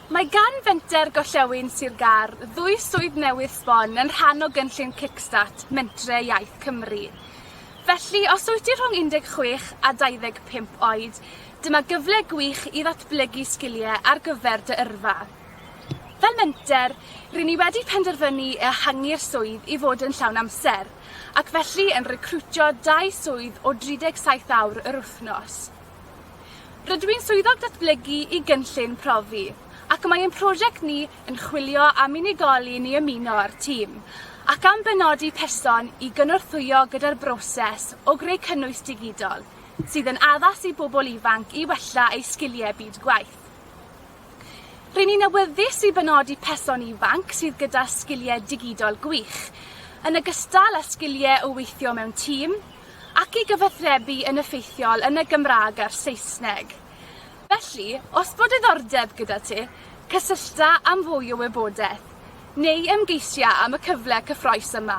Mae gan Fenter Gorllewin Sir Gâr ddwy swydd newydd sbon yn rhan o gynllun Kickstart Mentrau Iaith Cymru. Felly, os wyt ti rhwng 16 a 25 oed, dyma gyfle gwych i ddatblygu sgiliau ar gyfer dy yrfa. Fel menter, ry'n ni wedi penderfynu ehangu'r swydd i fod yn llawn amser, ac felly yn recriwtio dau swydd o 37 awr yr wythnos. Rydw i'n swyddog datblygu i gynllun Profi, ac mae ein prosiect ni yn chwilio am unigolyn i ymuno â'r tîm, ac am benodi person i gynorthwyo gyda'r broses o greu cynnwys digidol sydd yn addas i bobl ifanc i wella eu sgiliau byd gwaith. Ry'n ni'n awyddus i benodi person ifanc sydd gyda sgiliau digidol gwych, yn ogystal â sgiliau o weithio mewn tîm, ac i gyfathrebu yn effeithiol yn y Gymraeg a'r Saesneg. Felly, os bod diddordeb gyda ti, cysyllta am fwy o wybodaeth, neu ymgeisia am y cyfle cyffrous yma.